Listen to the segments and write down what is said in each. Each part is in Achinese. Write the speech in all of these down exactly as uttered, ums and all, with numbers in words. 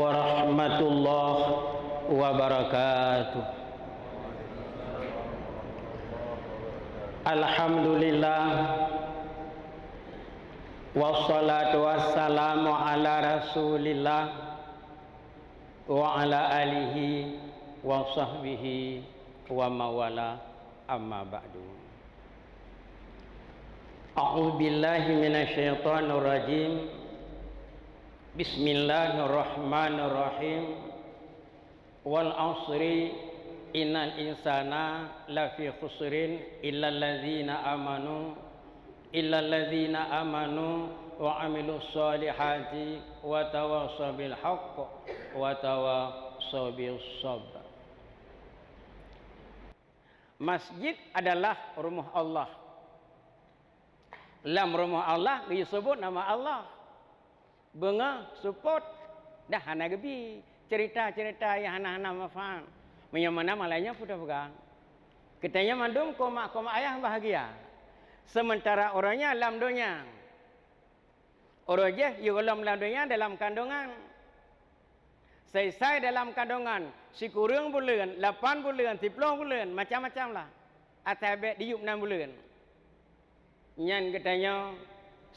Warahmatullahi wabarakatuh. Alhamdulillah, wassalatu wassalamu ala Rasulillah wa ala alihi wa sahbihi wa mawala, amma ba'du. A'udzubillahi minasyaitonirrajim. Bismillahirrahmanirrahim. Wal 'asri, innal insana lafi khusrin, illalladzina amanu, illalladzina amanu wa 'amilus shalihati wa tawashaw bil haqq wa tawashaw bis sabr. Masjid adalah rumoh Allah. Lam rumoh Allah geuyue seubut nama Allah. Beungoh seupôt dah hana geubi, ceurita-ceurita nyang hana-hana manfaat. Meunyoe meunan malah nyoe peue tapeugah. Geutanyoe mandum keu mak-keu mak ayah bahgia. Seumeuntara uroe nyoe lam donya, uroe jih yue gohlom lam donya dalam kandongan. Sai-sai dalam kandongan, sikureueng buleuen, lapan buleuen, siplôh buleuen, macam-macam lah. Asai bèk diyueb nam buleuen. Nyan geutanyoe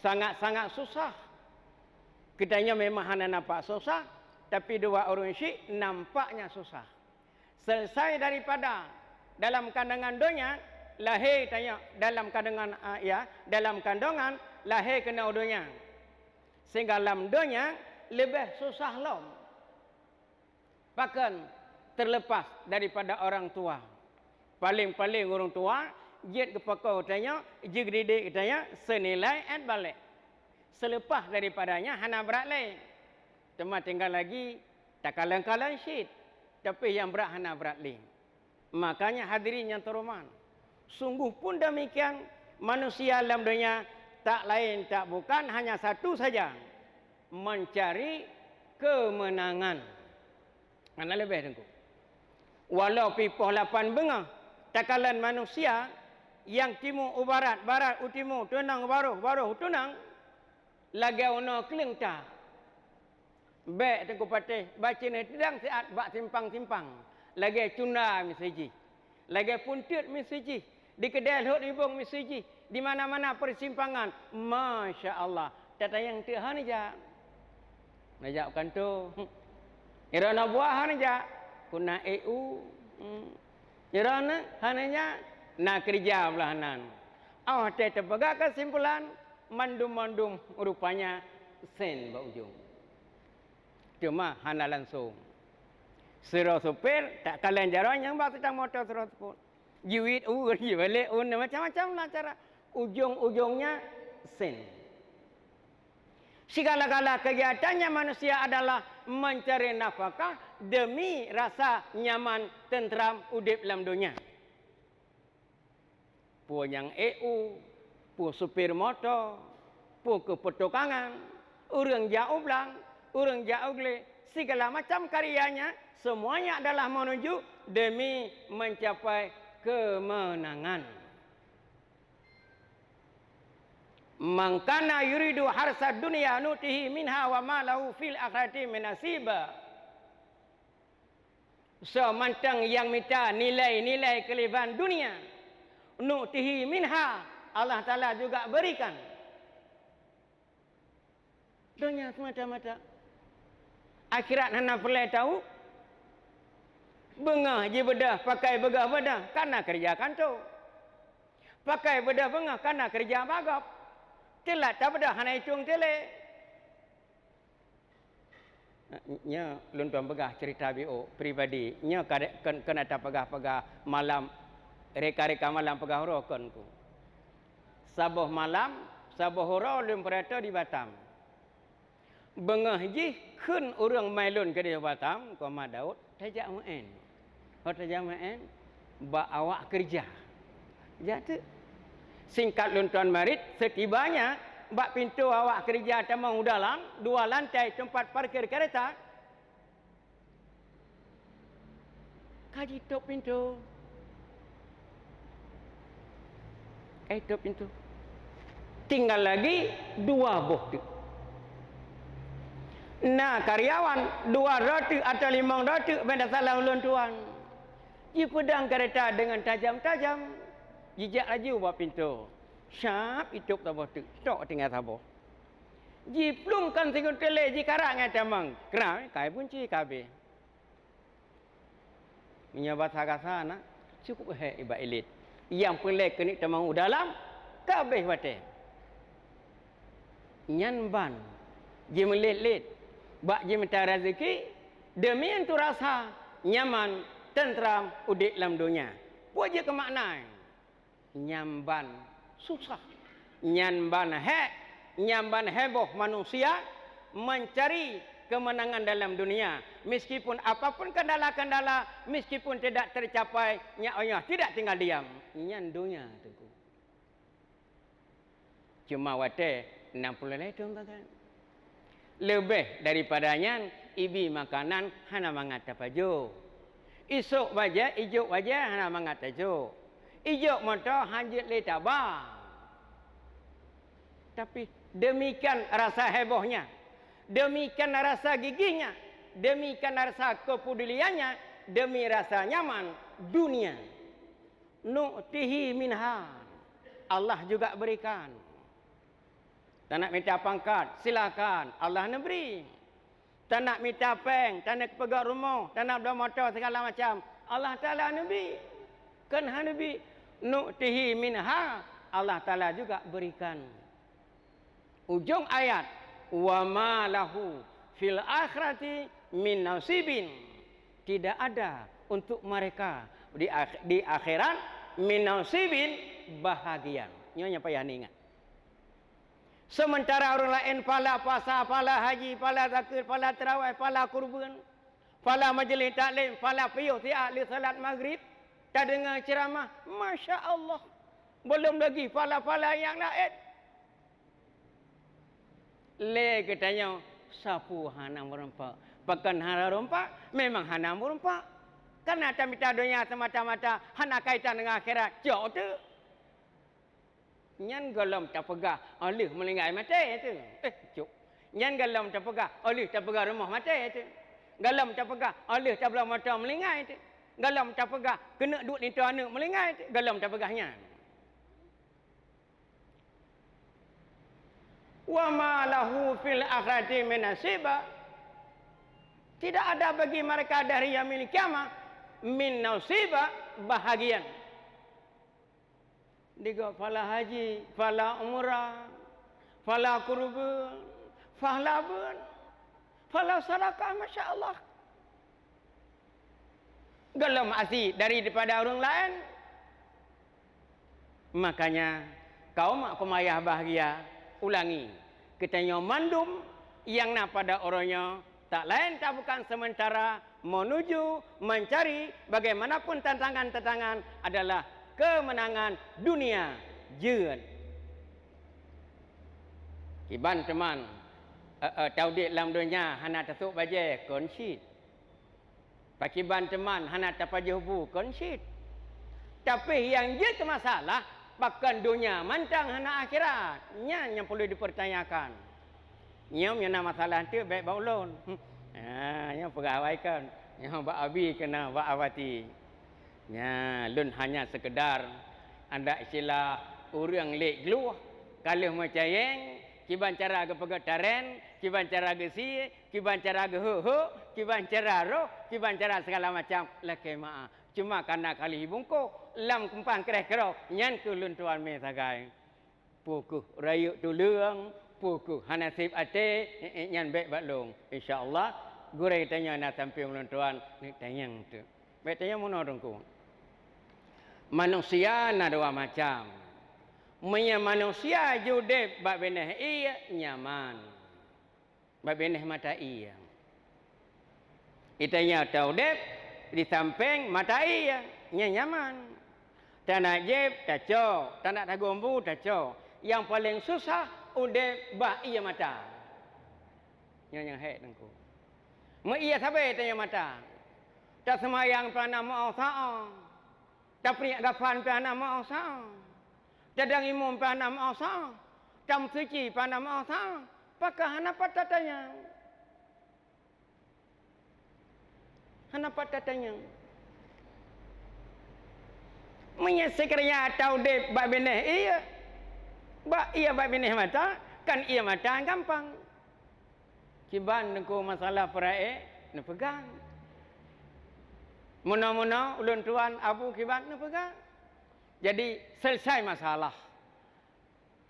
sangat-sangat susah. Geutanyoe memang hana nampak susah, tapi dua ureueng syik nampaknya susah. Selesai daripada dalam kandongan donya, lahé tanyoe dalam kandongan, ah, ya, dalam kandongan, lahé keunoe donya. Sehingga lam donya leubeh susah lom. Pakon? Terlepas daripada orang tua. Paléng-paléng ureueng tua jeuet geupakoe geutanyoe, jeuet geudidik geutanyoe seunilai ét balek. Seuleupah daripadanya hana brat lé. Teuma tinggai lagi takalon-kalon cit, tapi nyang brat hana brat lé. Makanya hadirin nyang teuhoreumat, sungguh pun demikian, manusia lam donya tak lain tak bukan hanya satu saja, mencari kemenangan. Hana leubeh Teungku. Walau pih poh lapan beungoh, takalon manusia nyang timu u barat, barat u timu, tunang u baroh, baroh u tunang, lagèe unoe kleueng ta. Bèk Teungku patéh, bacut neuh teudang siat bak simpang-simpang, lagèe cunda miseue jih, lagèe punteuet miseue jih, di keudè lhôt ribong miseue jih, di mana-mana persimpangan. Masya Allah, tatanyong teuk hana jak. Neujak u kantô. Droeneuh buah hana jak, keu na ék u. Hmm. Droeneuh hana jak, na keureuja blah nan. Óh watèe teupeugah keusimpulan, mandum-mandum rupanya sén bak ujong. Teuma hana langsông. Sidroe supir takalon jaroe nyang bak seutang moto sidroe supir. Jiwit u, jibalek u, macam-macam lah cara. Ujong-ujongnya sén. Sigala-gala keugiatannya manusia adalah mencari nafkah demi rasa nyaman teuntram udép lam donya. Peue nyang ék u, peue supir moto, peue keu peutukangan, ureueng jak u blang, ureueng jak u glé, sigala macam karyanya, semuanya adalah menuju demi mencapai kemenangan. "Man kana yuridu harsad dunya nu'tihi minha wa ma lahu fil akhirati min nasib." Soe mantong nyang mita nilai-nilai keuleubehan dunia, nu'tihi minha, Allah Taala juga berikan. Donya semata-mata. Akhirat hana peureulèe tahu. Beungoh jibeudôh pakai beugôh beudôh, kana keureuja kantô. Pakai beudôh beungoh, kana keureuja bak gob. Teulat tabeudôh hana itong teuh lé. Nyoe lôn tuan peugah ceurita B O pribadi. Nyoe ka, kon, kon ata peugah-peugah malam, reka-reka malam peugah uroe kon ku. Saboh malam, saboh uroe lôn peuratoe di Batam. Beungoh jih kheun ureueng mai lôn keudéh Batam, keu Mak Daud, tajak meu'én. Ho tajak meu'én, bak awak keureuja. Jak teuk. Singkat lôn tuan marit, seutibanya bak pintoe awak keureuja tamong u dalam, dua lantai teumpat parkir kareta, ka jitôp pintoe. Ka jitôp pintoe. Tinggai lagi dua boh teuk. Na karyawan dua droe teuk atau limong droe teuk bèk tasalah ulôn tuan. Jipeudong kareta deungon tajam-tajam, jijak laju bak pintoe. Syab itôb saboh teuk, tok tinggai saboh. Jiplueng kon sigoe teuh lé, jikarat ngon tamong, krak, kai bunci ka abéh. Meunyoe basa gasa na, cukup hék iba ilét. Nyang peureulèe keuneuk tamong u dalam, ka abéh watèe. Nyan ban jimeulét-lét bak jimita raseuki, demi untuk rasa nyaman, teuntram udép lam donya. Peue jeuet keu makna? Nyan ban susah, nyan ban hék, nyan ban heboh manusia mencari kemenangan dalam dunia. Meskipun apapun kendala-kendala, meskipun tidak tercapai, nyak Allah tidak tinggal diam. Nyan dunia, Teungku. Cuma watèe enam puluh lhèe thôn sagai. Leubeh daripada nyan, ibi makanan hana mangat tapajoh. Isôk bajèe, ijôk bajèe hana mangat tajôk. Ijôk moto hanjeuet lé taba. Tapi demikian rasa hebohnya, demikian rasa gigihnya, demikian rasa kepeduliannya, demi rasa nyaman dunia. Nu'tihi minha, Allah juga berikan. Tanak mita pangkat, silakan, Allah neubri. Tanak mita péng, tanak peugöt rumoh, tanak bloe moto, segala macam, Allah Taala neubri. Kon hana neubri, nu'tihi minha, Allah Taala juga berikan. Ujong ayat, "Wa ma lahu fil akhirati min nasibin." Tidak ada untuk mereka di akh-, di akhirat min nasibin, bahagian. Nyoe nyang payah ingat. Sementara ureuëng laén pala puasa, pala haji, pala zakeuet, pala teurawéh, pala kurban, pala majelis taklim, pala piôh siat lé salat maghrib, tadeungoe ceuramah, masya Allah. Belum lagi pala-pala nyang laén. Lé geutanyoe sapeue hana meureumpok? Pakon hana meureumpok? Memang hana meureumpok. Kareuna tamita donya semata-mata hana kaitan deungon akhirat, cok teuk. Nyan gohlom tapeugah óh lheueh meuninggai maté teuh. Eh, cok. Nyan gohlom tapeugah óh lheueh tapeugah rumoh maté teuh. Gohlom tapeugah óh lheueh tabloe moto meuninggai teuh. Gohlom tapeugah keuneuk duek linto aneuëk meuninggai teuh. Gohlom tapeugah nyan. "Wa ma lahu fil akhirati min nasib." Tidak ada bagi mereka dari yaumil qiyamah min nasib, bahagian. Digo pala haji, pala umrah, pala kurban, pala beuet, pala sadakah, masya Allah. Gohlom asie daripada ureuëng laén. Makanya, kaum makkum ayah bahagia, ulangi, geutanyoe mandum nyang na pada uroe nyoe, tak laén tak bukan sementara menuju mencari bagaimanapun tantangan-tantangan adalah kemenangan dunia jeuet. Kiban teuma, eh, eh, taudép lam donya hana tasôk bajée kon cit. Pakiban teuma hana tapajoh bu kon cit. Tapi nyang jeuet keu masalah, pakon donya mantong hana akhirat. Nyan nyang perlu dipertanyakan. Nyoe nyang na masalah tu bék bak ulôn. Ha, nyoe peugah awai kon. Nyoe bak abi keunoe bak awati. Nya, lôn hanya sekedar ada istilah ureuëng lé gluh, ka lheueh meucayeng, kiban cara geupeugah taren, kiban cara geusie, kiban cara geuhok-hok, kiban cara roh, kiban cara segala macam, lakée meu'ah. Cuma kana kali bungkôh lam kumpang kreh keudroe, nyan keuh lôn tuan mé sagai. Peu kheueh rayeuk tuleueng, peu kheueh hana sép até, eh, eh, nyan bék bak lôn. Insya Allah, gurée tanyoe na sampéng ulôn tuan, neuk tanyong teuk. Bék tanyong meunoe teungku. Manusia na dua macam. Meunyoe manusia jiudeb bak binéh ié, nyaman. Bak binéh mata ié. Geutanyoe taudeb di sampéng mata ié, nyan nyaman. Tanak jép tacok, tanak tagombu tacok. Nyang paleng susah udeb bak ié mata. Nyoe nyang hék teungku. Meu ié sabe tanyoe mata. Taseumayang pih hana meu'oh sa-a. Tapriek gapan pih hana meu'oh sa-a. Tadong imum pih hana meu'oh sa-a. Tameusuci pih hana meu'oh sa-a. Pakon hana pat tatanyong. Hana pat tatanyong. Meunyoe sikraya ata udeb bak binéh ie, bak ie bak binéh mata, kan ie mata gampang. Kiban Teungku masalah peuraék neupeugang. Meunoe-meunoe ulôn tuan abu kiban neupeugang. Jadi selesai masalah.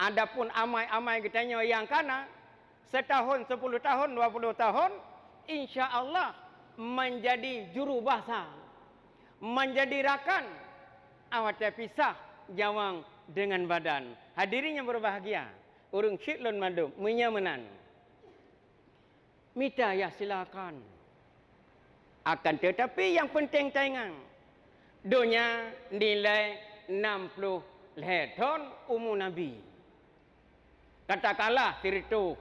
Adapun amai-amai geutanyoe nyang kana, setahun, sepuluh tahun, dua puluh tahun, insya Allah menjadi juru bahasa, menjadi rakan awak teupisah nyawöng dengan badan. Hadirin yang berbahagia, ureuëng syik lôn mandum, meunyoe meunan. Mita ya silakan. Akan tetapi yang penting taingat, donya nilai enam puluh lhée thon umu Nabi. Katakanlah sireutoh,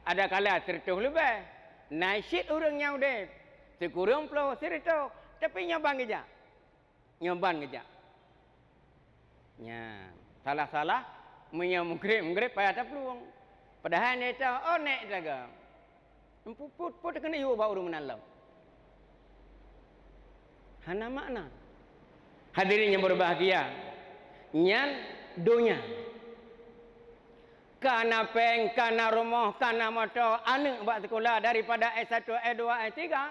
ada kala sireutoh leubeh, na cit ureuëng nyang udeb, sikureueng ploh sireutoh, tapi nyoe ban geujak. Nyoe ban geujak. Nyan, salah-salah meunyoe meugreb-meugreb payah taplueng. Padahai neta, oh, nek dagang. Empuput-put keuneuk yue bak ureuëng meunan lom. Hana makna. Hadirin yang berbahagia, nyan donya. Kana péng, kana rumoh, kana moto, aneuëk bak sikula daripada S satu, S dua, S tiga,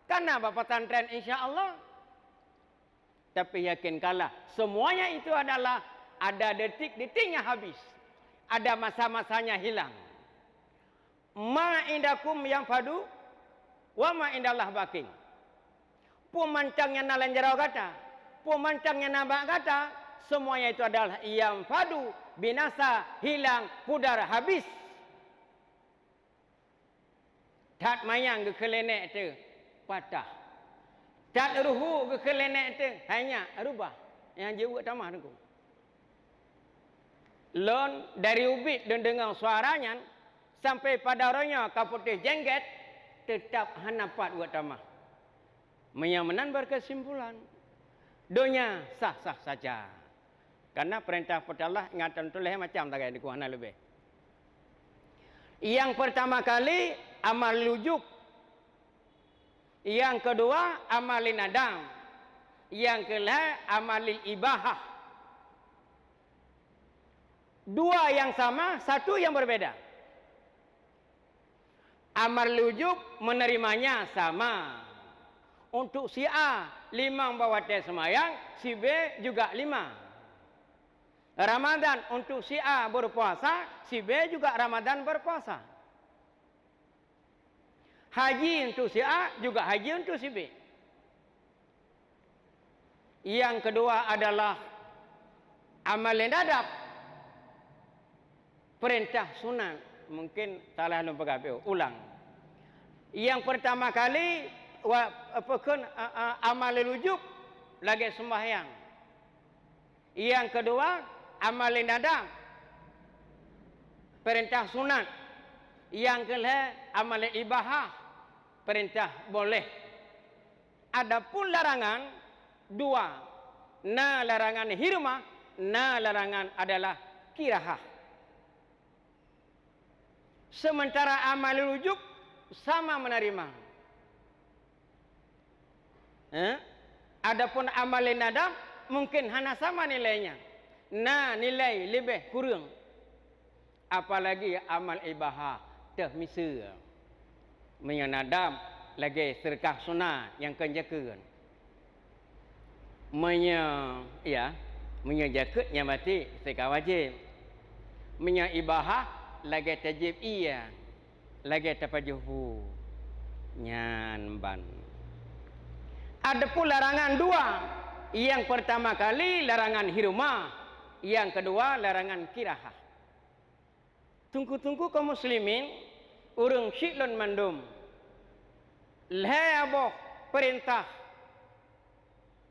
kana bak pesantren insya Allah. Tapi yakinkanlah, semuanya itu adalah ada detik-detiknya habis, ada masa-masanya hilang. Ma indakum yanfadu, wa ma indallah baqin. Peue mantong nyang na lam jaroe gata, peue mantong nyang na bak gata, semuanya itu adalah yanfadu, binasa, hilang, pudar, habis. That manyang geukheun lé nek teuh patah. That ruhu geukheun lé nek teuh hanya rubah nyang jeuet tamah Teungku. Lôn dari ubit lôn deungoe suara nyan sampai pada uroe nyoe ka putéh jengget, teutab hana pat weuet tamah. Meunyoe meunan berkesimpulan, donya sah-sah saja. Karena perintah Putroe Allah ingatan tuléh macam tagai di hana leubeh. Yang pertama kali amal ujub. Yang kedua amal nadam. Yang kelhée amal ibahah. Dua yang sama, satu yang berbeda. Amar ujub menerimanya sama. Untuk si A limong bak watée seumayang, si B juga lima. Ramadhan untuk si A berpuasa, si B juga Ramadhan berpuasa. Haji untuk si A juga haji untuk si B. Yang kedua adalah amal nadab, perintah sunat. Mungkin salah lôn peugah, ulang. Yang pertama kali, wa-, apa kheun, a, a, amal ujub lagée sembahyang. Yang kedua, amal nadab, perintah sunat. Yang kelhée, amal ibahah, perintah boleh. Adapun larangan dua, na larangan hirmah, na larangan adalah kirahah. Sementara amal ujub sama menerima. Eh? Adapun amal nadab mungkin hana sama nilainya. Na nilai leubeh kureueng. Apalagi amal ibahah teuh miseue. Meunyoe nadab lagée seudeukah sunat nyang kon jakeuet. Meunyoe, ya, meunyoe jakeuet nyan berarti seudeukah wajéb. Meunyoe ibahah lagée tajieb ie, lagée tapajoh bu. Nyan ban. Adapun larangan dua, yang pertama kali larangan hirmah, yang kedua larangan kirahah. Teungku-teungku kaum muslimin, ureuëng syik lôn mandum, lhée boh peurintah,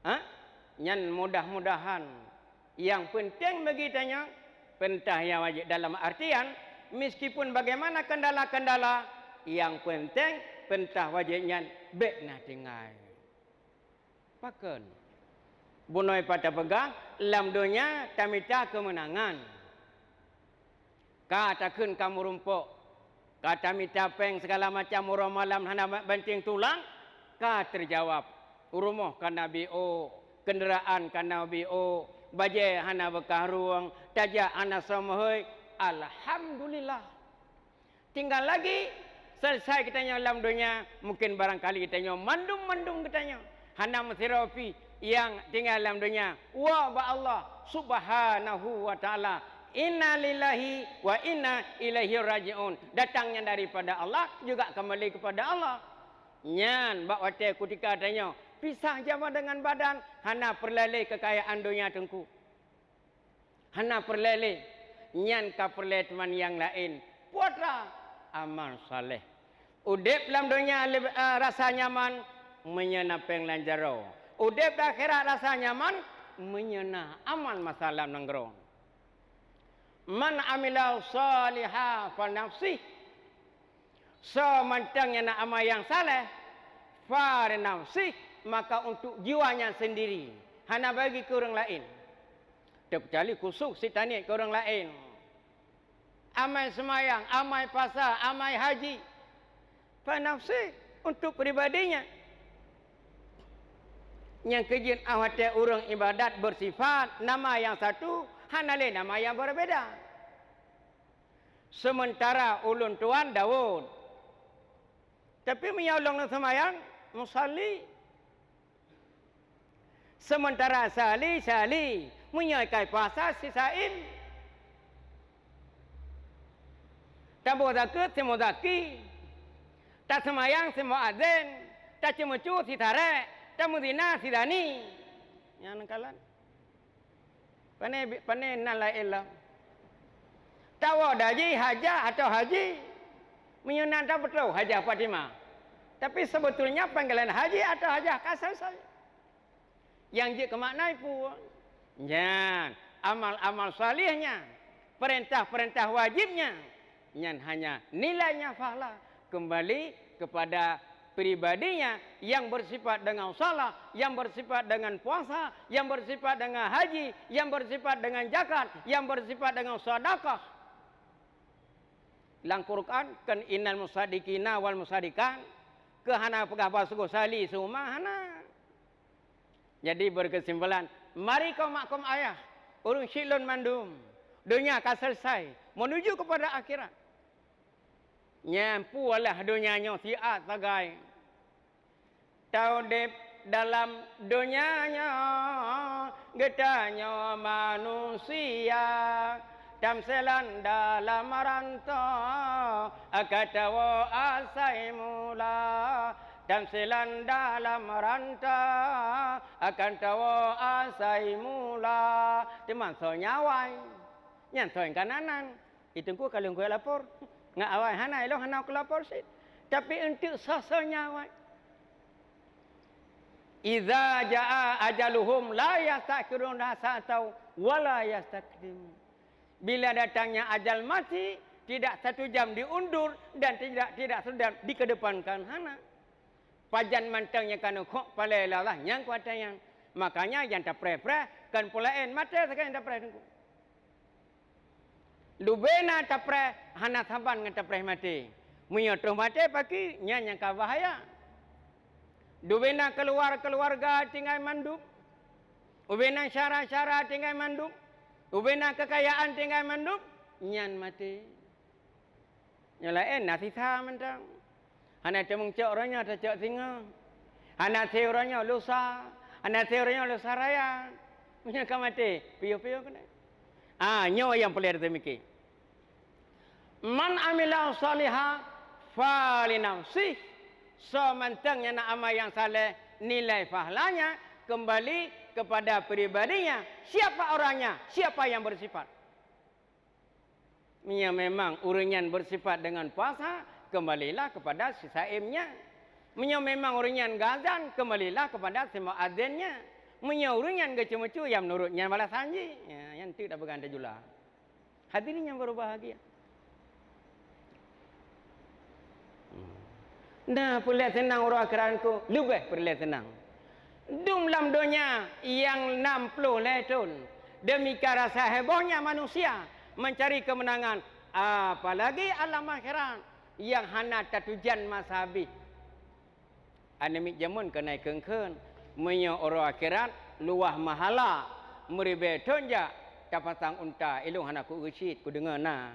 ha? Nyan mudah-mudahan nyang peunteng bagi tanyoe, peurintah nyang wajéb dalam artian, meskipun bagaimana kendala-kendala, nyang peunteng peurintah wajéb nyan bék na tinggai. Pakon? Bunoe pat tapeugah, lam donya tamita keumeunangan. Ka takheun ka meurumpok, ka tamita péng sigala macam uroe malam hana banting tulang, Ka teujawab, rumoh ka na B O, keundaraan ka na B O, bajée hana beukarueng, tajak hana soe meuhôi, alhamdulillah. Tinggai lagi, selesai geutanyoe lam donya, mungken barangkali geutanyoe mandum-mandum geutanyoe hana meusidroe pih nyang tinggai lam donya. Woe bak Allah Subhanahu wa Ta'ala. Inna lillahi wa inna ilaihi raji'un. Datang nyan daripada Allah, juga kembali kepada Allah. Nyan bak watée kutika tanyoe pisah jasad deungon badan, hana peureulée lé keukayaan donya teungku. Hana peureulée lé. Nyan ka peureulée teuma nyang laén. Peue atra? Amal saleh. Udeb lam donya leb-, eh, rasa nyaman meunyoe na péng lam jaroe. Udeb di akhirat rasa nyaman meunyoe na amal masa lam nanggroe. Man amila shaliha falinafsih. Soe mantong nyang na amal nyang saleh, falinafsih, maka untuk jiwa nyan sendiri, hana bagi keu ureuëng laén. Teukecuali khusus sitaniet keu ureuëng laén. Amai seumayang, amai pasa, amai haji, falinafsih, untuk pribadinya. Nyang keujeuet watée ureuëng ibadat beusifat nama nyang satu, hana lé nama nyang beubeda. Seumeuntara ulôn tuan Daud, tapi meunyoe ulôn seumayang, musalli. Seumeuntara sali, sali, meunyoe kai puasa, si saim. Taboh zakeuet, si muzaki. Taseumayang, si muadzin. Taceumeucue, si sarek. Tameuzina, si zani. Nyan kalon. Pane, pane nan laén lom. Tawoe daji hajah atau haji, meunyoe nan tapeutôh hajah Fatimah. Tapi seubeutonya panggilan haji atau hajah ka selesai. Nyang jeuet keu makna peue? Nyan, amal-amal saleh nyan, peurintah-peurintah wajéb nyan, nyan hanya nilainya pahala keumbali keupada pribadinya nyang beusifat deungon salat, nyang beusifat deungon puasa, nyang beusifat deungon haji, nyang beusifat deungon zakat, nyang beusifat deungon sedekah. Lam Quran kan innal musaddiqina wal musaddiqat, keu hana peugah bah sunggoh sali seumah hana. Jadi beukeusimpulan, mari kaum mak kaum ayah, ureuëng syiek lôn mandum, donya ka selesai, menuju keupada akhirat. Nyan peue lah donya nyoe siat sagai. Taudeb dalam donya nyoe, geutanyoe manusia, tamsilan dalam rantau, akan tawoe asai mula. Tamsilan dalam rantau, akan tawoe asai mula. Teuma soe nyang awai, nyan soe nyang kana nan. Di teungku ka lheueh lapor. Ngat awai hana, ilong hana kulapor cit. Tapi eunteuk soe-soe nyang awai. Idza jaa ajaluhum la yastakhiruna sa'atan wa la yastaqdimun. Bila datangnya ajal mati, tidak satu jam diundur dan tidak, tidak satu jam dikedepankan, hana. Pajan mantong nyang ka neukhok palée lé Allah nyang kuasa nyan. Makanya nyang tapreh-preh kon peue laén, maté sagai nyang tapreh teungku. Lubena tapreh hana saban ngon tapreh maté. Meunyoe troh maté paki, nyan nyang ka bahaya. Lubena keuluar-keuluarga tinggai mandum. Ubena syara-syara tinggai mandum. Ubena keukayaan tinggai mandum, nyan maté. Nyang laén na sisa mantong. Hana teumeung cok uroe nyoe tacok singoh. Hana sé uroe nyoe lusa. Hana sé uroe nyoe lusa raya. Meunyoe ka maté, piôh-piôh keunoe. Ah, nyoe nyang peureulée teumiké. Man amila shaliha falinafsih. Soe mantong nyang na amai nyang saleh, nilai pahalanya keumbali keupada pribadinya. Siapa orangnya? Siapa yang bersifat? Meunyoe memang ureuëng nyan beusifat deungon puasa, keumbalilah keupada si saém nyan. Meunyoe memang ureuëng nyan geuazan, keumbalilah keupada si muadzin nyan. Meunyoe ureuëng nyan geuceumeucue, ya meunurot nyan balasan jih. Ya, nyan teuk tapeugah tajula. Hadirin nyang berbahagia. Nah, peureulée seunang uroe akhirat ku, leubeh peureulée seunang. Dum lam donya nyang nam ploh lhée thon, demikian rasa hebohnya manusia mencari kemenangan, apalagi alam akhirat nyang hana tatujan masa habéh. Aneuk miet jameun keuneuk kheun-kheun, meunyoe uroe akhirat luwah meuhala, meuribèe thon jak tapasang unta, ilôn hana kueu cit, kudeungoe na.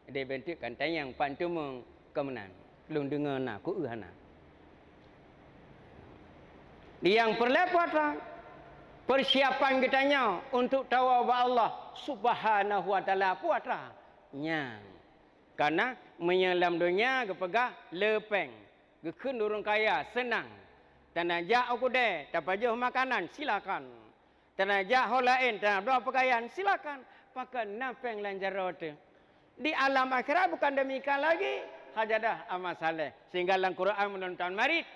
Di bentuk kan tanyong pan teumong keumeunang, lôn deungoe na kueu hana. Nyang peureulèe peue atra, peusiapan geutanyoe untuk tawoe bak Allah Subhanahu wa Taala peue atra. Nyang kana meunyoe lam donya geupeugah le péng, geukheun ureuëng kaya seunang, tana jak u keudè tapajoh makanan silakan, tana jak ho laén tana bloe peukayan silakan, pakon na péng lam jaroe teuh. Di alam akhirat bukan demikian lagi, hajadah amal saleh. Sehingga lam Quran meunonton marit,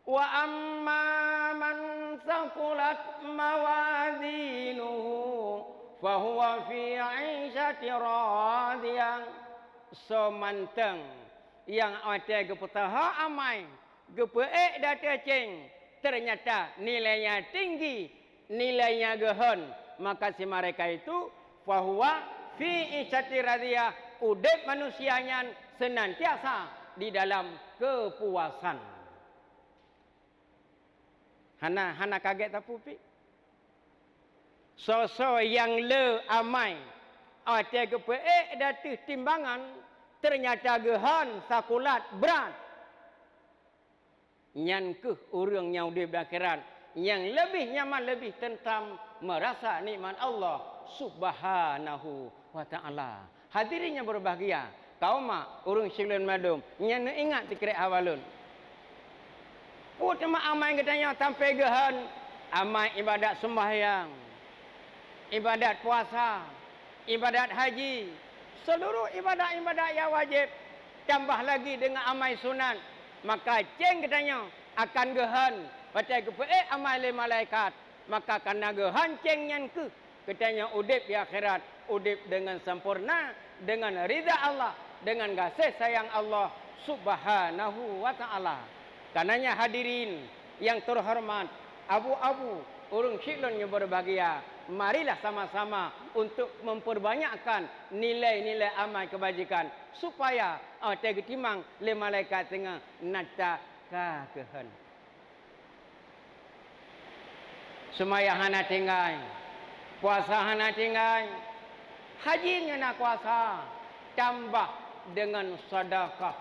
"Wa amma man thaqulat mawazinuhu fahuwa fi 'isyatir radiyah." Soe mantong nyang watèe geupeusaha amai, geupeuék di ateueh céng, teunyata nilainya tinggi, nilainya geuhon, maka si mereka itu fahuwa fi 'isyatir radiyah, udép manusia nyan seunantiasa di dalam keupuasan. Hana, hana kagét tapeupiek. Soe-soe nyang le amai, watèe geupeuék di ateueh timbangan, teunyata geuhon sakulat brat. Nyan kheueh ureuëng nyang udép di akhirat nyang leubeh nyaman, leubeh teuntram meurasa nikmat Allah Subhanahu wa Taala. Hadirin nyang berbahagia, kaum mak, ureuëng sileuen mandum, nyan neuingat sikrek haba lôn. Peue teuma amai geutanyoe sampoe geuhon, amai ibadat seumbahyang, ibadat puasa, ibadat haji, seuluruh ibadat-ibadat nyang wajéb, tambah lagi deungon amai sunat, maka céng geutanyoe akan geuhon watèe geupeuék amai lé malaikat, maka kana geuhon céng nyan kheueh geutanyoe udép di akhirat, udép deungon sampoereuna, deungon ridha Allah, deungon gaséh sayang Allah Subhanahu wa Taala. Karenanya hadirin nyang teuhoreumat, abu-abu, ureuëng sileuen nyang berbahagia, marilah sama-sama untuk memperbanyakkan nilai-nilai amai keubajikan, supaya watèe geutimang lé malaikat singoh na that ka geuhon. Seumayang hana tinggai, puasa hana tinggai, haji nyoe na kuasa, tambah deungon sedekah,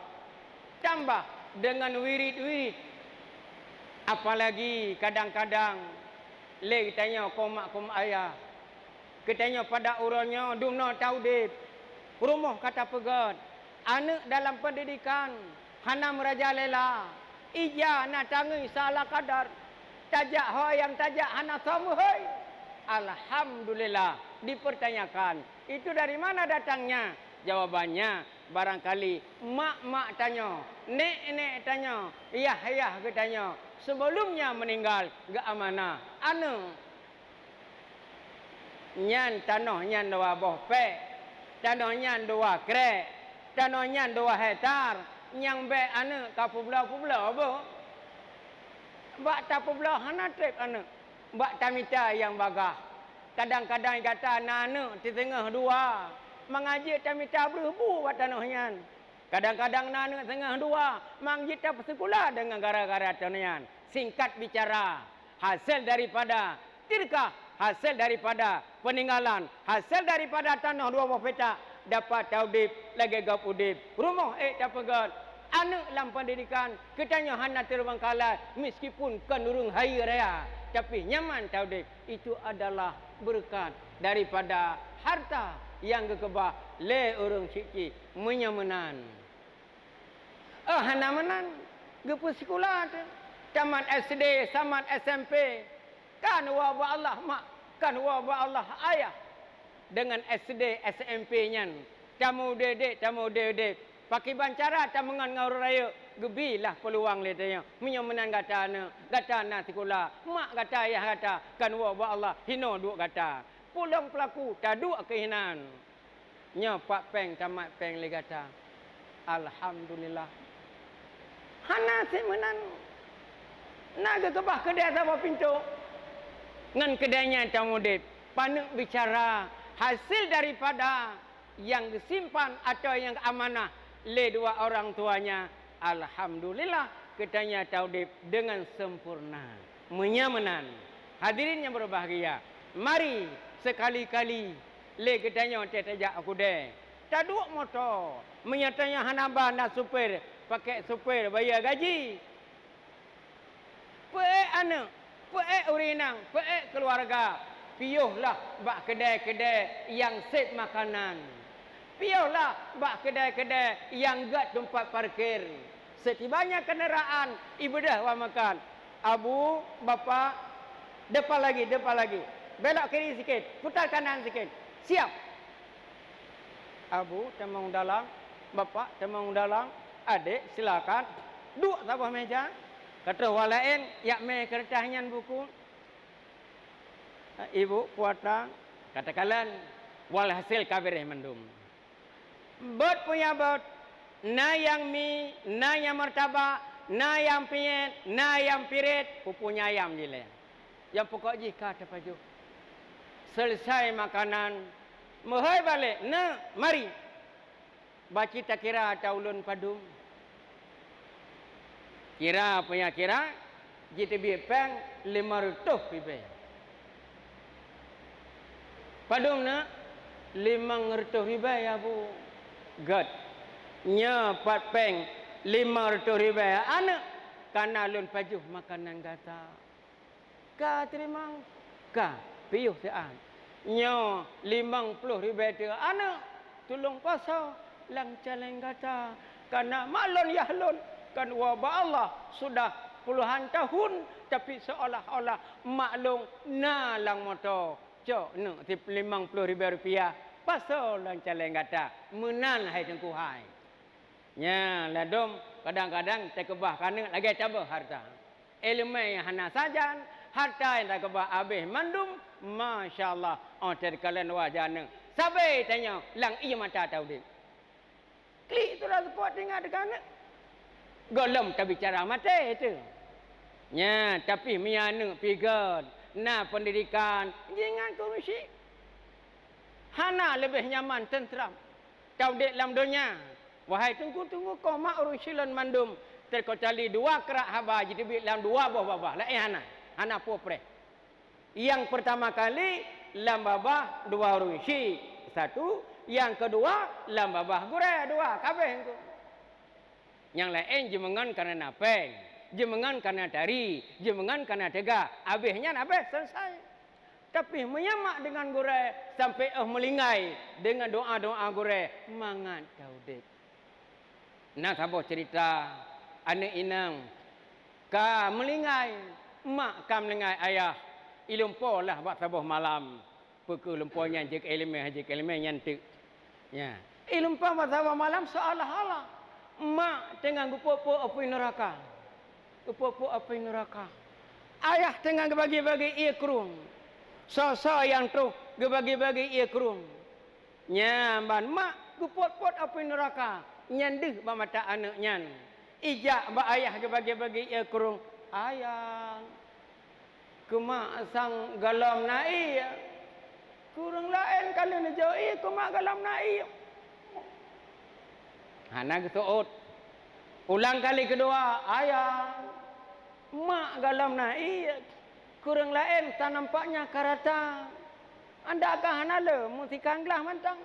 tambah deungon wirit-wirit. Apalagi kadang-kadang lé geutanyoe kaum mak kaum ayah, geutanyoe pada uroe nyoe dumnoe taudép, rumoh ka tapeugöt, aneuëk dalam pendidikan hana meurajalela, ija na tangui seala kadar, tajak ho nyang tajak hana soe meuhôi. Alhamdulillah, dipertanyakan, itu dari mana datangnya? Jawabannya, barangkali mak-mak tanyoe, nék-nék tanyoe, yah-yah geutanyoe, sebelumnya meninggal geuamanah aneuëk. Nyan tanoh nyan dua boh pék, tanoh nyan dua krek, tanoh nyan dua hektar, nyang bék aneuëk ka peubloe-peubloe boh. Bak tapeubloe hana treb aneuëk, bak tamita nyang bagaih. Kadang-kadang gata na aneuëk teuteungoh dua, mangat jeuet tamita breueh bu bak tanoh nyan. Kadang-kadang na aneuëk teungoh dua, mangat jeuet tapeusikula deungon gara-gara tanoh nyan. Singkat bicara, hasil daripada tirkah, hasil daripada peninggalan, hasil daripada tanoh dua boh petak, dapat taudép lagée gob udép, rumoh ék tapeugöt, aneuëk lam pendidikan, geutanyoe hana teubangkalai, meskipun kon ureuëng hayeue raya, tapi nyaman taudép. Itu adalah beureukat daripada harta nyang geukeubah lé ureuëng syiek-syiek. Meunyoe meunan, oh, hana meunan, geupeusikula teuh, tamat S D, tamat S M P, kan woe bak Allah mak, kan woe bak Allah ayah. Deungon S D, S M P nyan, tameudeh-deh, tameudeh-deh, pakiban cara tameungon ngon ureuëng rayeuk, geubilah peuluwang lé tanyoe. Meunyoe meunan gata aneuëk, gata na sikula, mak gata, ayah gata, kan woe bak Allah hino duek gata. Pulang peulaku taduek keuhinan. Nyoe pat péng tamat péng lé gata. Alhamdulillah. Hana sit meunan. Na geukeubah keudée saboh pintoe. Ngon keudée nyan tameudeh. Paneuk bicara hasil daripada nyang geusimpan atau nyang amanah lé dua orang tuanya. Alhamdulillah, geutanyoe taudeb deungon sempurna. Meunyoe meunan, hadirin nyang berbahagia, mari sekali-kali lé geutanyoe teuh tajak u keudè, taduek moto. Meunyoe tanyoe hana ba na supir, pakè supir, bayeue gaji. Peuék aneuk, peuék ureueng inong, peuék keuluwarga, piôhlah bak keudè-keudè nyang sép makanan. Piôhlah bak keudè-keudè nyang gèt teumpat parkir. Seutibanya kendaraan, ibeudôh awak meukat. Abu, Bapak, depan lagi, depan lagi. Belok kiri sikit, putar kanan sikit. Siap. Abu, tamong dalam. Bapak, tamong dalam. Adék, silakan. Duek saboh meja. Ka troh awak laén, jak mè keureutah nyan buku. Ibu, puata. Ka takalon. Walhasil ka beureh mandum. Bot punya bot, na nyang mi, na nyang martabak, na nyang piyet, na nyang piret, pupunyayam jilée. Nyang pokok jih ka tapajoh. Selesai makanan, meuhôi balek, "Neuk, mari. Baci takira ata ulôn padum." Kira peue nyang kira, jiteubiet péng limong reutôh ribèe. "Padum na?" "Limong reutôh ribèe, ya Bu." "Gèt, nyoe pat péng limong reutôh ribèe aneuk, ka na lôn pajoh makanan gata." "Ka teurimong?" "Ka, piôh siat." "Nyoe limong ploh ribèe teuh aneuk, tulông pasoe lam caleng gata. Ka na mak lôn yah lôn, kan woe bak Allah sudah puluhan tahun, tapi seolah-olah mak lôn na lam moto. Cok neuk limong ploh ribèe rupiah, pasoe lam caleng gata." Meunan hai Teungku hai. Nyan ladôm kadang-kadang takeubah keu aneuk lagèe taboh hareuta. Ileumèe nyang hana sajan, hareuta nyang takeubah abéh mandum, masya Allah, 'oh takalon wajah aneuk, sabe tanyoe lam ié mata taudeb. Klik tu dah seupôt teuingat teuka aneuk. Gohlom tabicara maté teuh. Nyan, tapi meunyo aneuk pih gèt, na peundidikan, jiingat keu ureueng syik. Hana leubeh nyaman, teuntram taudeb lam donya. Wahai Teungku-teungku, koma ureueng syik lôn mandum, teukecuali dua krak haba jiteubiet lam dua boh babah, laén hana, hana peue preh. Nyang peurtama kali lam babah dua ureueng syik, satu, nyang keudua lam babah gurèe, dua, ka abéh Teungku. Nyang laén jimeungon kareuna péng, jimeungon kareuna tari, jimeungon kareuna teuga, abéh nyan abéh, selesai. Tapi meunyo mak deungon gurèe sampoe 'oh meulinggai deungon doa-doa gurèe, mangat taudeb. Na saboh ceurita aneuk inong ka meulinggai, mak ka meulinggai ayah, ilumpoe lah bak saboh malam. Peu kheueh lumpoe nyan jeuet ileumèe, jeuet ileumèe nyan teuk. Nya, ilumpoe bak saboh malam seolah-olah mak teungoh geupôt-pôt apui neuraka. Geupôt-pôt apui neuraka. Ayah teungoh geubagi-bagi ié krueng. Soe-soe nyang troh geubagi-bagi ié krueng. Nyan ban mak geupôt-pôt apui neuraka, nyan deuh bak mata aneuk nyan. Ijak bak ayah geubagi-bagi ié krueng, "Ayah, keu mak sang gohlom na ié. Keu ureueng laén ka lheueh neujok ié, keu mak gohlom na ié." Hana geuseuôt. Ulang kali keudua, "Ayah, mak gohlom na ié. Keu ureueng laén ka nampaknya ka rata. Anda ka hana le meusikan glah mantong.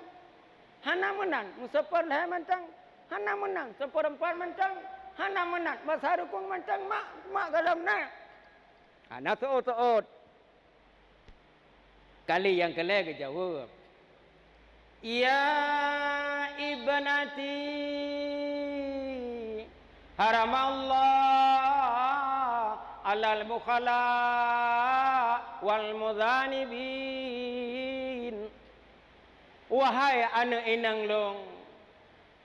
Hana meunan meuseupôt lhèe mantong. Hana meunan seupeureumpat mantong. Hana meunan basa rukong mantong, mak, mak gohlom na." Hana seuôt-seuôt. Kali nyang keulhèe geujaweueb, "Ya ibnati, haramallah alal bukhala wal muzanibin." Wahai aneuk inong lôn,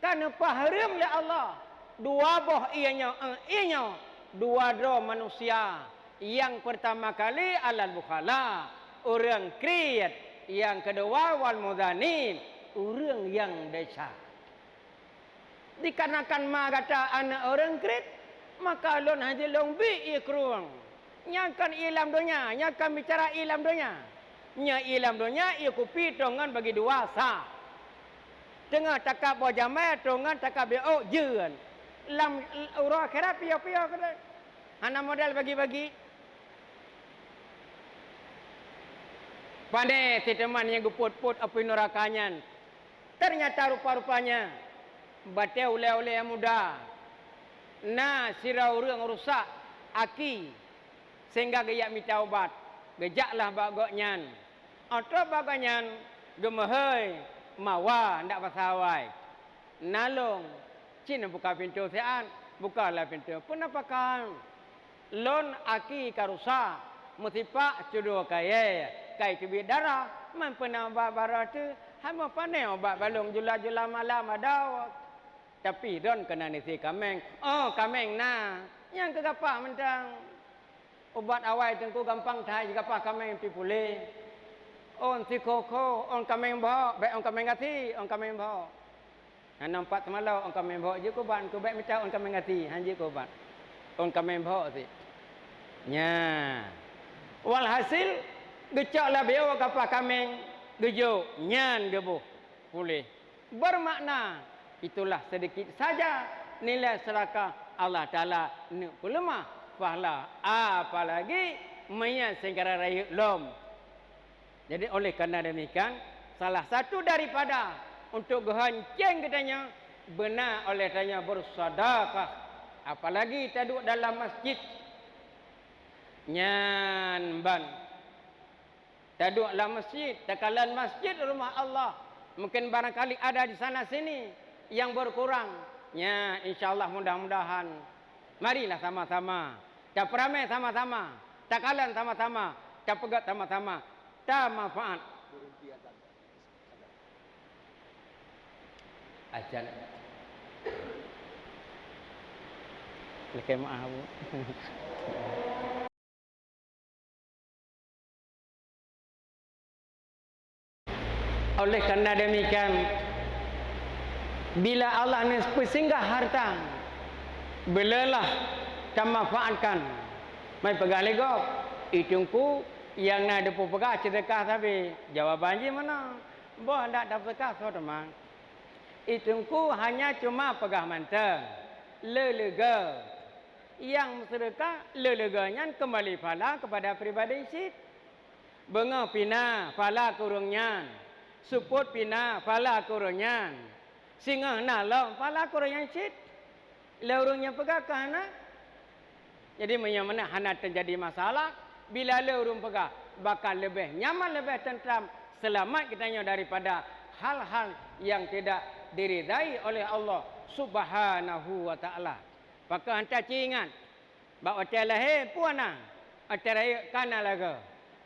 ka neupeuhareuem lé Allah dua boh ié nyoe, eh, ié nyoe, dua droe manusia. Nyang peurtama kali alal bukhala, ureueng kriet, nyang keudua wal muzanin, ureueng nyang desya. Dikarenakan ma gata aneuk ureueng kriet, maka lôn hana lôn bi ié krueng. Nyan kon ié lam donya, nyan kon bicara ié lam donya. Nyoe ié lam donya, ié kupi troh ngon bagi dua sa. Teungoh takab boh jamé troh ngon takab ié ôk jeuet. Lam uroe akhirat piôh-piôh keudeh. Hana modal bagi-bagi. Pane siteuma nyang geupot-pot apui neuraka nyan. Teunyata rupa-rupanya, batée ulée-ulée nyang muda, na sidroe ureuëng rusak aki, sehingga geujak mita ubat. Geujaklah bak gobnyan. Óh trok bak gobnyan, geumeuhôi mawa ndak basa awai. "Na lôn, cit neubuka pintoe siat." "Bukalah pintoe." "Peue na pakon?" "Lôn aki ka rusak, meusipak cudoe kayée, ka iteubiet darah, man peue na ubat baroe teuh, hana pane ubat balong jula-jula malam adoe." "Tapi droen keunan isi kaméng." "Oh, kaméng na, nyang keu gapa mantong." "Ubat awai Teungku gampang that, gapa kaméng pih puléh." "Ôn sikho-kho, ôn kaméng bhok, bék ôn kaméng gasi, ôn kaméng bhok." Hana umpat teumalo, ôn kaméng bhok jeuet keu ubat, keu bék mita ôn kaméng gasi, han jeuet keu ubat. Ôn kaméng bhok cit. Nyan. Walhasil, geucok laju gapa kaméng, geujok, nyan geuboh puléh. Bermakna, itulah sedikit saja nilai sedekah Allah Taala neuk peuleumah pahala, apalagi meunyo sigaran rayeuk lom. Jadi, oleh karena demikian, salah satu daripada untuk geuhon céng geutanyoe, beuna oleh tanyoe bersedekah, apalagi taduek dalam masjid. Nyan ban. Taduek lam masjid, takalon masjid rumah Allah. Mungkin barangkali ada di sana sini yang berkurang. Nya, insya Allah, mudah-mudahan. Marilah sama-sama. Tapeuramé sama-sama. Takalon sama-sama. Tapeugét sama-sama. Tamanfaat. Ajan. Lakée meu'ah, Bu. Oleh karena demikian, bila Allah neupeusinggah hareuta, beuleulah tamanfaatkan. Mai peugah lé gob, "I Teungku, nyang na neupeupeugah seudeukah sabe." Jawaban jih meunan, "Boh ndak tapeugah soe teuma. I Teungku hanya cuma peugah mantong, le leuga." Nyang meuseudeukah le leuga nyan keumbali pahala keupada pribadi cit. Beungoh pih na pahala keu ureuëng nyan, seupôt pih na pahala keu ureuëng nyan, singoh na lom pahala keu ureuëng nyan cit. Lé ureuëng nyang peugah ka hana. Jadi, meunyoe meunan hana teujadi masalah, bila lé ureuëng peugah, bakal leubeh nyaman, leubeh teuntram, seulamat geutanyoe daripada hal-hal nyang tidak diridai oleh Allah Subhanahu wa Ta'ala. Pakon hana taingat, bak watée lahé peue na, watée rayeuk ka na lagée.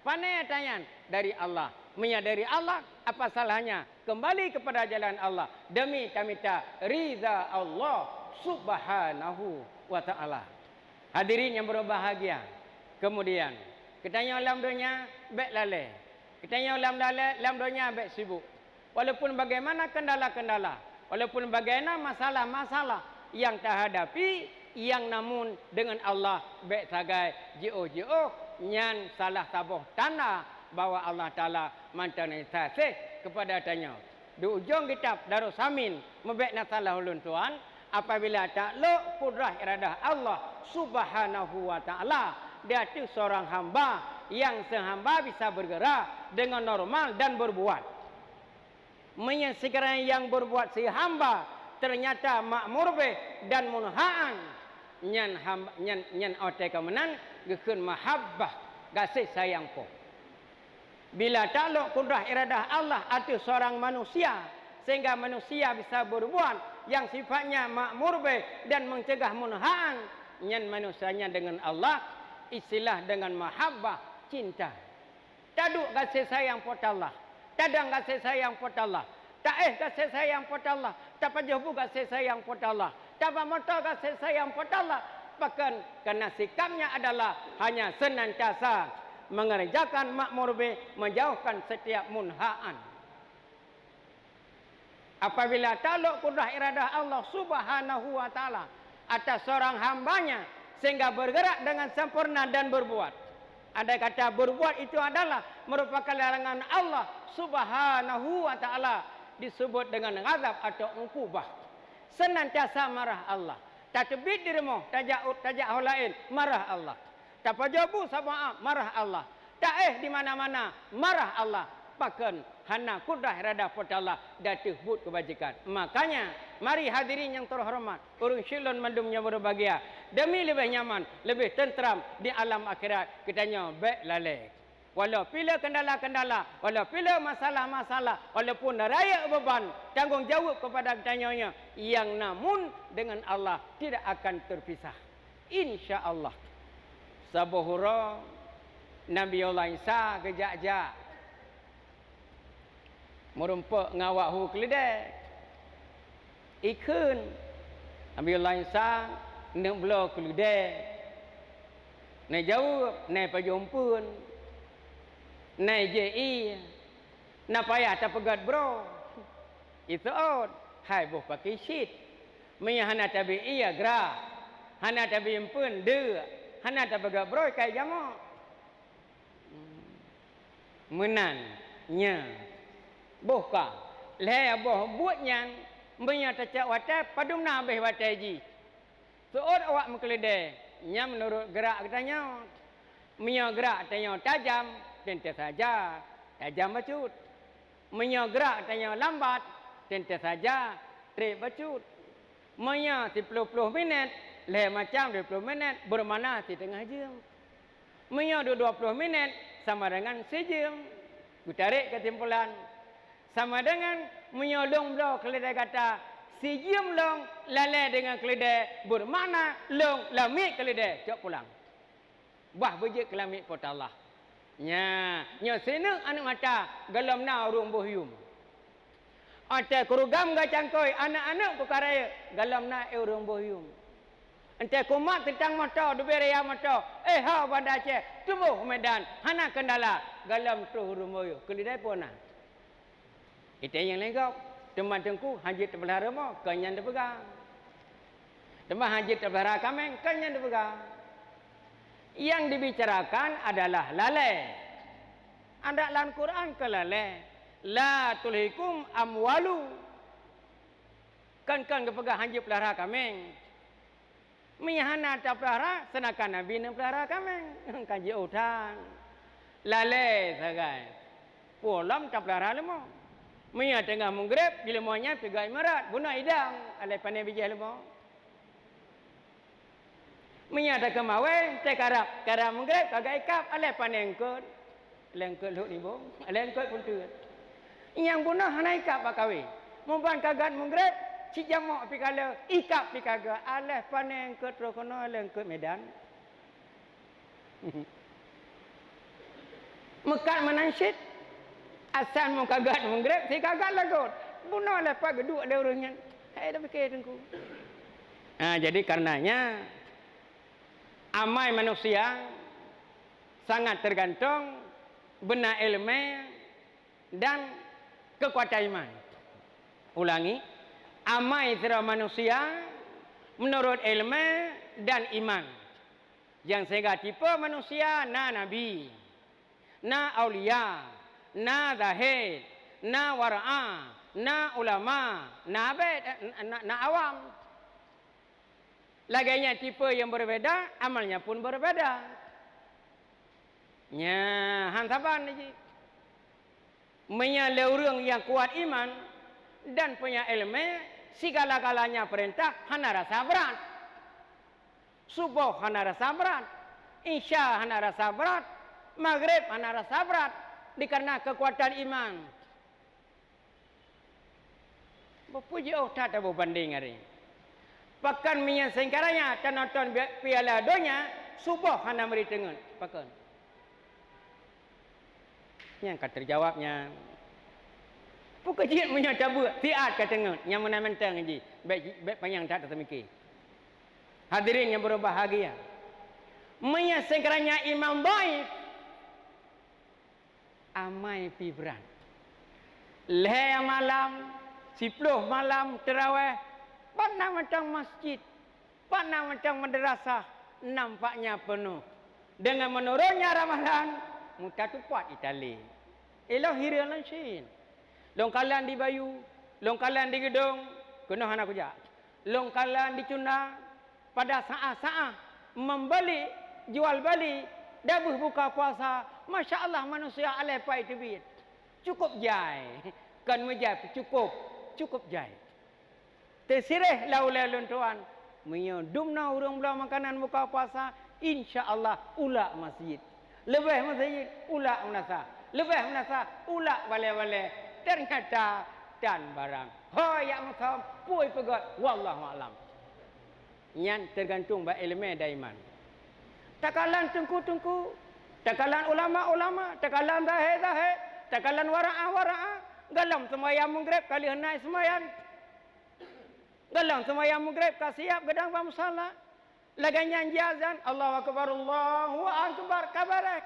Pane atra nyan? Dari Allah. Meunyoe dari Allah, apa salahnya kembali kepada jalan Allah demi tamita ridha Allah Subhanahu wa Ta'ala? Hadirin yang berbahagia, kemudian, geutanyoe lam donya bék lalée. Geutanyoe lam lalée, lam donya bék sibuk. Walaupun bagaimana kendala-kendala, walaupun bagaimana masalah-masalah yang tahadapi, yang namun dengan Allah bék sagai jiôh-jiôh, nyan salah saboh tanda bahwa Allah Taala mantong neusaséh keupada tanyoe. Di ujong kitab Darussamin, meubék na salah ulôn tuan, apabila taklok kudrah iradah Allah Subhanahu wa Ta'ala di ateueh seurang hamba, nyang seuhamba bisa bergerak dengan normal dan berbuat. Meunyoe sigaran nyang berbuat si hamba teunyata makmur beh dan munhaan, nyan hamba, nyan, nyan watée ka meunan geukheun mahabbah, gaséh sayang Po. Bila taklok kudrah iradah Allah ateueh seurang manusia, sehingga manusia bisa berbuat nyang sifatnya makmur beh dan mencegah munhaan, nyan manusia nyan deungon Allah, istilah deungon mahabbah, cinta. Taduek gaséh sayang Po teuh Allah, tadong gaséh sayang Po teuh Allah, taéh gaséh sayang Po teuh Allah, tapajoh bu gaséh sayang Po teuh Allah, taba moto gaséh sayang Po teuh Allah. Pakon? Karena sikapnya adalah hanya senantiasa mengerjakan makmur beh, menjauhkan setiap munhaan. Apabila taklok kudrah iradah Allah Subhanahu wa Ta'ala atas seorang hambanya sehingga bergerak dengan sempurna dan berbuat. Andai kata berbuat itu adalah merupakan larangan Allah Subhanahu wa Ta'ala, disebut dengan ghadab atau ukubah. Senantiasa marah Allah, Tateubiet di rumoh, tajak ôt, tajak ho laén, marah Allah. Tapajoh bu saboh, marah Allah. Taéh di mana-mana, marah Allah. Pakon hana kudrah iradah Po teu Allah di ateueh buet keubajikan. Makanya, mari hadirin nyang terhormat, ureuëng syedara lôn mandum nyang berbahagia, demi leubeh nyaman, leubeh teuntram di alam akhirat, geutanyoe bék lalée. Walau pih le kendala-kendala, walau pih le masalah-masalah, walaupun rayeuk beban tanggong jaweueb kepada geutanyoe nyoe, yang namun dengan Allah tidak akan terpisah. Insya Allah. Saboh uroe Nabi Allah Isa geujak-jak meurumpok ngon awak hu keuleudée. Ikheun, Nabi Allah Isa neuk bloe keuleudée. Neujaweueb, neupajôh eumpeuen, neujéh ié, na payah tapeugét broe. Iseuôt, hai boh paki cit. Meunyoe hana tabri ié, grak. Hana tabri eumpeuen, deuk. Hana tapeugét broe, kai jamok. Meunan nyan. Boh ka, lhée boh buet nyan, meunyoe tacok watée, padum na abéh watée jih. Seuôt awak meukeuleudée, nyan meunurot grak geutanyoe. Meunyoe grak tanyoe tajam, teuntée saja tajam bacut. Meunyoe grak tanyoe lambat, teuntée saja treb bacut. Meunyoe siploh ploh minét, lhée macam dua ploh minét, beureumana siteungoh jeuem. Meunyoe dua ploh minét, sama dengan sijeuem. Geutarek keusimpulan, sama dengan meunyoe lôn bloe keuleudée gata, sijeuem lôn lalée deungon keuleudée, beureumana lôn lamiet keuleudée cok pulang. Bah beujeuet keu lamiet Po teu Allah. Nya, nyoe sineuk aneuëk mata, gohlom na ureuëng boh yuem. Watée keurugam geucangkôi aneuëk-aneuëk keu ka rayeuk, gohlom na ureuëng boh yuem. Watée kumat teutang moto, leubeh raya moto, éh ho Banda Aceh, tuboh Medan, hana kendala, gohlom troh ureuëng boh yuem, keuleudée po na. Itée nyang lé gob, teuma teungku hana jeuet teupeulahara rumoh, kon nyan teupeugah. Teuma hana jeuet teupeulahara kaméng, kon nyan teupeugah. Yang dibicarakan adalah lalée. Adak lam Quran keu lalée, "La tulhikum amwalu." Kon-kon geupeugah hana jeuet peulahara kaméng. Meunyoe hana tapeulahara, seudangkan Nabi neupeulara kaméng, ka jiôh that. Lalée sagai. Peue lom tapeulahara leumo. Meunyoe teungoh meugreb, di leumo nyan piga imarat, bunoe idang, aléh pané bijéh leumo. Meunyoe takheun mawé, teukarab, karab meugreb, ka geuikab, aléh pané eungkot. Lengkot lhok nibong, lengkot peunteuet. Nyang bunoe hana ikab bak kawé. Muban ka gét meugreb, cit jamok pih ka le, ikab pih ka gét, aléh pané eungkot troh keunoe lengkot Medan. Meukat meunan cit, asai mu ka gét meugreb, si ka gét lagot. Bunoe lé pat geuduek lé ureuëng nyan. Hai dah pikir teungku. Ha, jadi karenanya, amai manusia sangat tergantung beuna iéleumé dan keukuatan iman. Ulangi, amai sidroe manusia meunurot iéleumé dan iman. Nyang sehingga tipe manusia na nabi, na aulia, na zahid, na wara, na ulama, na abed, na, na awam. Lagée nyan tipe nyang beubeda, amalnya pun beubeda. Nya, han saban jih. Meunyoe lé ureuëng nyang kuat iman dan punya iéleumé, sigala-galanya peurintah hana rasa brat. Suboh hana rasa brat, Isya hana rasa brat, Magreb hana rasa brat, dikareuna keukuatan iman. Beupeujiôh that taboh bandeng hari. Pakon meunyoe seukarang nyan tanonton bi-, piala donya, suboh hana meuri teungeut. Pakon? Nyang ka teujawab nyan. Peu keuh jeuet meunyoe tabeuet, siat ka teungeut, nyang meunan mantong jih. Bék, bék panyang that taseumike. Hadirin nyang berbahagia. Meunyoe seukarang nyan iman dhaif, amai pih brat. Lhée malam, siploh malam teurawéh, pat na mantong masjid, pat na mantong madrasah, nampaknya peunoh. Deungon meunurunnya Ramadhan, mutatupat italé. Ilong hireuen lom cit. Lôn kalon di Bayu, lôn kalon di Geudong, keunoe hana kujak. Lôn kalon di Cunda, Pada saat-saat membeli, jual beli, dabeuh buka puasa, masya Allah, manusia alai pai teubiet. Cukup jai. Kon meujai, cukup. Cukup jai. Teusireh lau lé lôn tuan, meunyoe dumnoe ureuëng bloe makanan buka puasa, insya Allah ulak masjid. Leubeh masjid, ulak meunasah. Leubeh meunasah, ulak balée-balée. Ternyata tan barang. Ho yak meusom, pui peugét, wallahu a'lam. Nyan teugantung bak iéleumé dan iman. Takalan teungku-teungku, takalan ulama-ulama, takalan zahé-zahé, takalan wara'ah-wara'ah, galom seumayang meugreb ka lheueh nai seumayang. Galom seumayang meugreb ka siab geudang bak musala. Lagée nyan jiazan, Allahu akbar, Allahu akbar, ka bareh.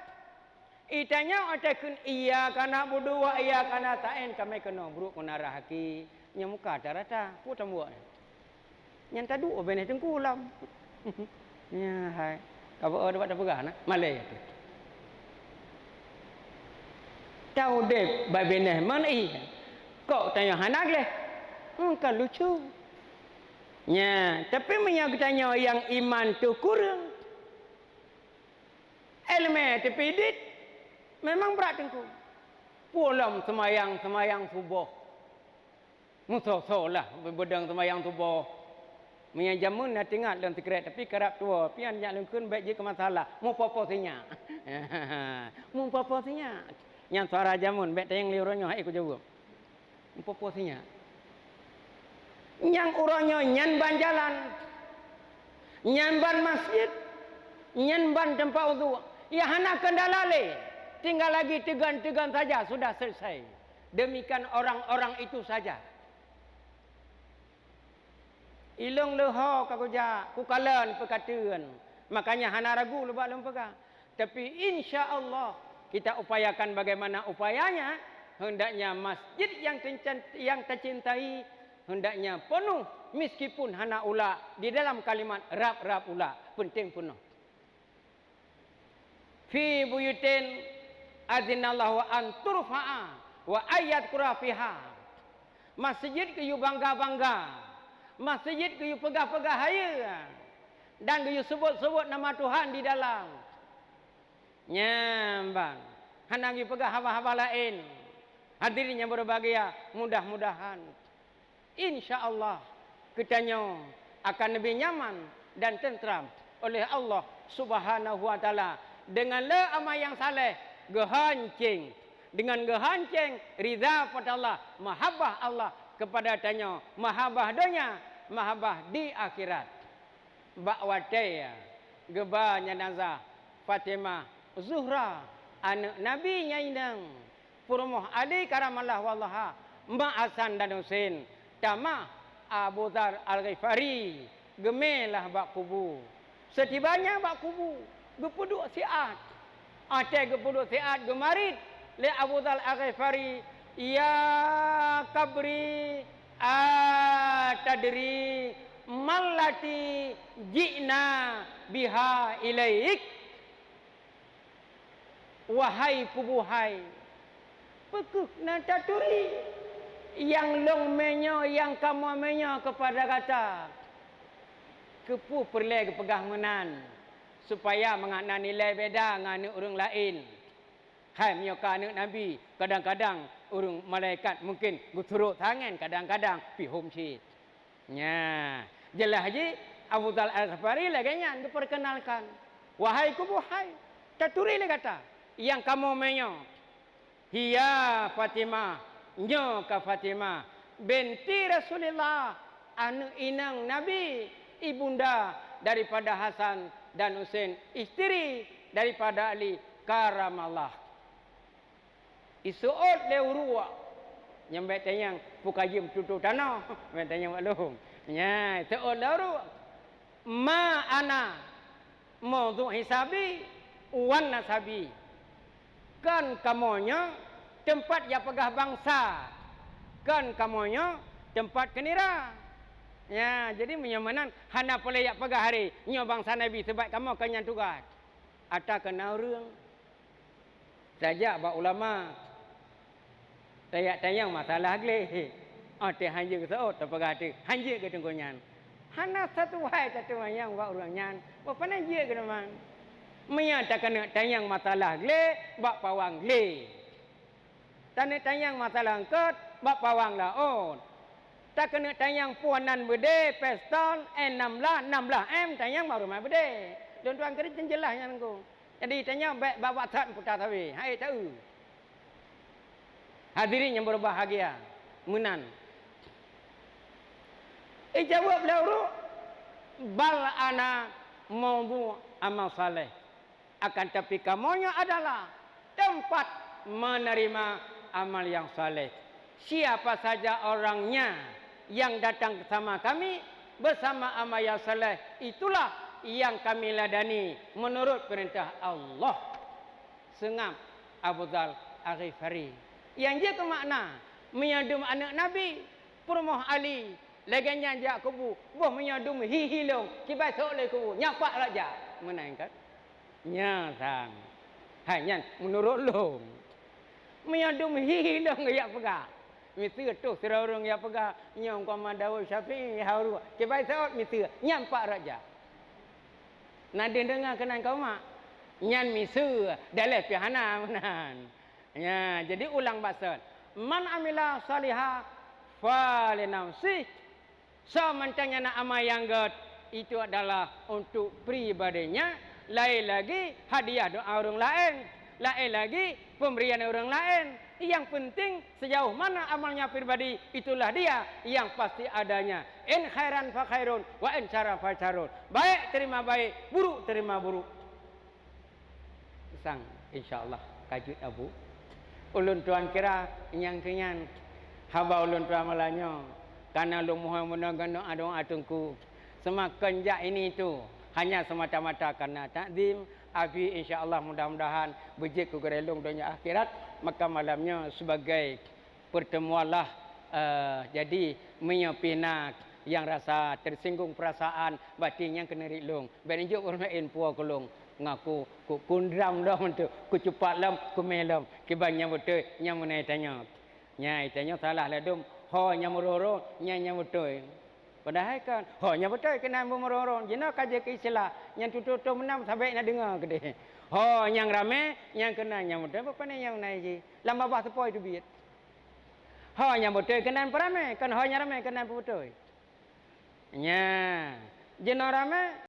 Itanyoe watée kheun, "Iyyaka na'budu wa iyyaka nasta'in," tamé keunoe brok meunara haki, nyang muka tarata, peue tambuok nyan? Nyan taduek ubé neh teungku lom. Nya hai. Ka beu bak tapeugah na, malée tu. Taudeb babineh man ih. Kok tanyoe hana gleh? Hmm, ka lucu. Nya, tapi meunyoe geutanyoe nyang iman teuh kureueng, iéleumé teupidet, memang brat teungku. Peue lom seumayang-seumayang suboh. Meusoe-soe lah beudang seumayang suboh. Meunyoe jameun na teuingat lôn sikrek, tapi karab tuwoe, pian jak lôn kheun bék jeuet keu masalah. Mupopo sinyak. Mupopo sinyak. Nyan suara jameun, bék tayang lé uroe nyoe hai ku jaweueb. Mupopo sinyak. Nyang uroe nyoe nyan ban jalan. Nyan ban masjid. Nyan ban teumpat udhu. Ya hana kendala lé. Tinggal lagi teugan-teugan saja sudah selesai. Demikian orang-orang itu saja. Ilong leuho ka kujak, kukalon peukateuen. Makanya hana ragu lubak lôn peugah. Tapi insya Allah kita upayakan bagaimana upayanya, hendaknya masjid yang tencen-, yang tercintai hendaknya penuh meskipun hana ulak di dalam kalimat rab-rab ulak, penting penuh. Fi buyutin adzinallahu an turfa'a wa ayyadkura fiha. Masjid geuyue bangga-bangga. Masjid geuyue peugah-peugah hayeue. Dan geuyue seubot-seubot nama Tuhan di dalam. Nyan ban. Hana geuyue peugah haba-haba laén. Hadirin nyang berbahagia, mudah-mudahan Insya Allah, geutanyoe akan leubeh nyaman dan teuntram oleh Allah Subhanahu wa Taala deungon le amal nyang saleh, geuhanceng. Deungon geuhanceng ridha pada Allah, mahabbah Allah kepada tanyoe, mahabbah donya, mahabbah di akhirat. Bak watée geuba jenazah Fatimah Zuhra, aneuëk Nabi nyang inong, peurumoh Ali karamallahu wajhaha, mak Hasan dan Husein, tamah Abu Dzar Al-Ghifari geumé lah bak kubu. Seutibanya bak kubu, geupeuduek siat. Watée geupeuduek siat geumarit lé Abu Dzar Al-Ghifari, "Ya qabri, atadri mallati ji'na biha ilaik?" Wahai kubu hai, peu kheueh na taturi nyang lôn meunyoe, nyang kamoe meunyoe keupada gata? Keupeue peureulée geupeugah meunan? Supaya mangat na nilai beda ngon aneuëk ureuëng laén. Hai meunyoe ka aneuëk Nabi, kadang-kadang ureuëng malaikat mungken geusurok tangan, kadang-kadang pih hom cit. Nya, jeulaih jih Abu Dzar Al-Ghifari lagée nyan geupeurkeunalkan, "Wahai kubu hai, taturi lé gata nyang kamoe meunyoe." "Hiya Fatimah, nyoe ka Fatimah, binti Rasulillah, aneuëk inong Nabi, ibunda daripada Hasan dan Husein, istri daripada Ali karamallah." Iseuôt lé uruek. Nyang bék tanyong, peu ka jeuem tutoe tanoh. Bék tanyong bak lôn. Nya, iseuôt lé uruek. "Ma ana maudhu' hisabi wan nasabi." Kon kamoe nyoe teumpat jak peugah bansa. Kon kamoe nyoe teumpat keunira. Nya, jadi meunyoe meunan hana peureulée jak peugah hari nyoe bansa Nabi, sabab kamoe kon nyan tugaih. Ata keu na ureuëng. Tajak bak ulama. Tajak tanyong masalah gleh. Oh, teuh hanjeuet geuseuôt, tapeugah teuh hanjeuet geuteungku nyan. Hana satu hai tateumayang bak ureuëng nyan, bak pane jeuet keunoe man. Meunyoe takeuneuk tanyong masalah glé, bak pawang glé. Taneuk tanyong masalah eungkot, bak pawang laôt. Takeuneuk tanyong peue nan beudé, pistol, M enam belas, enam belas M, tanyong bak rumoh beudé. Lôn tuan keuneuk jeulaih nyan ku. Jadi, tanyoe bék bak-bak that puta sabe, hai taeu. Hadirin yang berbahagia, meunan. Ijaweueb lé ureuëng, "Bal ana maudhu' amal saleh." Akan tapi, kamoe nyoe adalah tempat menerima amal yang saleh. Siapa saja orangnya yang datang sama kami bersama amal yang saleh, itulah yang kami ladani menurut perintah Allah. Seungab Abu Dzar Al-Ghifari. Nyang jeuet keu makna, meunyoe dum aneuëk Nabi, peurumoh Ali, lagée nyan jak kubu, boh meunyoe dum hi-hi lôn, kiban sôk lé kubu, nyan pat rot jak. Meunan kan? Nyan sang. Hai nyan, meunurot lôn. Meunyoe dum hi-hi lôn geujak peugah. Miseue toh sidroe ureuëng jak peugah, nyoe Muhammad Daud Syafi'i, harus. Kiban sôk miseue, nyan pat rot jak. Na deuh deungoe keunan keu mak? Nyan miseue, daleh pih hana meunan. Nya, jadi ulang basen. "Man amila shaliha falinafsih." Soe mantong nyang na amai nyang gét, itu adalah untuk pribadinya, laén lagi hadiah doa ureuëng laén, laén lagi pemberian ureuëng laén. Yang penting, sejauh mana amalnya pribadi, itulah dia yang pasti adanya. In khairan fa khairun, wa in syarran fa syarrun. Baik terima baik, buruk terima buruk. Sang, insya Allah, ka jeuet Abu. Ulôn tuan kira nyang keu nyan haba ulôn tuan malam nyoe, kana lôn mohon meunan ganok adong ateuengku. Seumaken jak ini tu, hanya semata-mata karena takzim, abi insya Allah mudah-mudahan beujeuet keu gurée lôn donya akhirat, maka malam nyoe sebagai pertemuanlah, eh, jadi meunyoe pih na nyang rasa tersinggung perasaan, berarti nyang keuneuk riet lôn. Bék neujok ureuëng laén puwoe keu lôn. Ngaku ku kundram lom tu, ku cupat lom, ku mé lom. Kiban nyang beutôi, nyang meunai tanyoe. Nyai tanyoe salah ladum, ho nyang meuroro, nyang nyang beutôi. Padahai kan, ho nyang beutôi keunan beumeuroro, jinoe ka jeuet keu istilah, nyang tutoe-tutoe meunan sabé na deungoe keudeh. Ho nyang ramé, nyang keunan nyang beutôi, bukon nyang meunai jih. Lam babah seupoi teubiet. Ho nyang beutôi keunan peuramé, kon ho nyang ramé keunan peubeutôi. Nya, jinoe ramé,